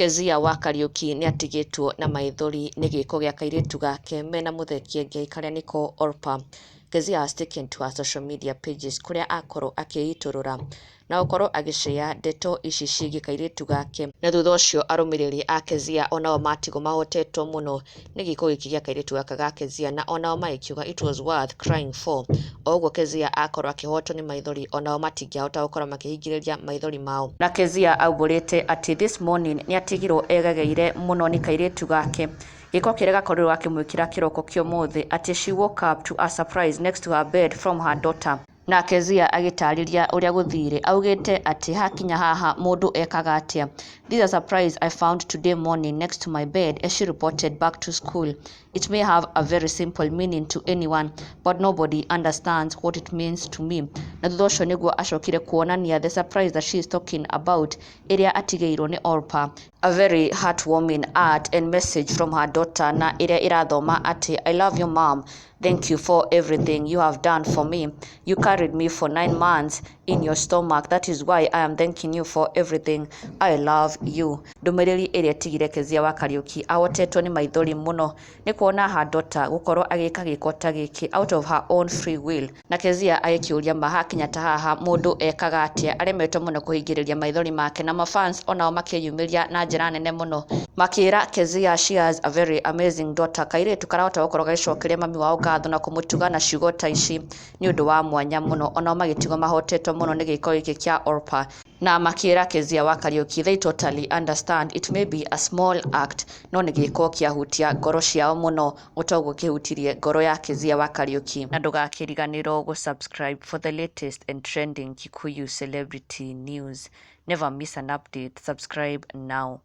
Kezia wa Kariuki nĩatigĩtwo na maithori nĩ gĩko gĩa kairĩtu gake mena Muthee Kiengei karĩa nĩko Orpa. Kezia has taken to her social media pages kũrĩa akorwo akĩitũrũra na gũkorwo agĩcĩa ndeto ici ciĩgiĩ kairĩtu gake. Na thutha ũcio arũmĩrĩri a Kezia onao matigwo mahotetwo mũno nĩ gĩko gĩkĩ gĩa kairĩtu gaka ga Kezia, na onao magĩkiuga it was worth crying for. O ũguo Kezia akorwo akĩhotwo nĩ maithori, onao matingĩahota gũkorwo makĩhingĩrĩria maithori mao. Na Kezia aumbũrĩte atĩ this morning nĩatigirwo egegeire mũno nĩ kairĩtu gake, gĩko kĩrĩa gakorirwo gakĩmwĩkĩra kĩroko kĩa ũmũthĩ, atĩ she woke up to a surprise next to her bed from her daughter. Na Kezia agĩtarĩria ũrĩa gũthire, augĩte atĩ hakinya haha mũndũ ekaga atĩa? "This is a surprise I found today morning next to my bed as she reported back to school. It may have a very simple meaning to anyone, but nobody understands what it means to me." Na thutha ũcio nĩguo acokire kuonania the surprise that she is talking about, ĩrĩa atigĩirwo nĩ Orpa, a very heartwarming art and message from her daughter, na ĩrĩa ĩrathoma atĩ, "I love you, Mom. Thank you for everything you have done for me. You carried me for 9 months in your stomach. That is why I am thanking you for everything. I love you." Ndũmĩrĩri ĩrĩa ĩtigire Kezia wa Kariuki ahotetwo nĩ maithori mũno nĩ kuona her daughter gũkorwo agĩka gĩko ta gĩkĩ out of her own free will. Na Kezia agĩkĩũria ma hakinya ta haha mũndũ ekaga atĩa? Aremetwo mũno kũhingĩrĩria maithori make, na mafans onao makĩyumĩria na njĩra nene mũno makĩra Kezia she has a very amazing daughter, kairĩtu karahota gũkorwo gagĩcokeria mami wao ngatho na kũmũtuga na ciugo ta ici nĩ ũndũ wa mwanya mũno. Onao magĩtigwo mahotetwo mũno nĩ gĩko gĩkĩ kĩa Orpa na makĩra Kezia wa Kariuki they totally understand. It may be a small act, no nĩ gĩko kĩahutia ngoro ciao mũno o ta ũguo kĩhutirie ngoro ya Kezia wa Kariuki. Na ndũgakĩriganĩrwo gũ-subscribe for the latest and trending Kikuyu celebrity news. Never miss an update. Subscribe now.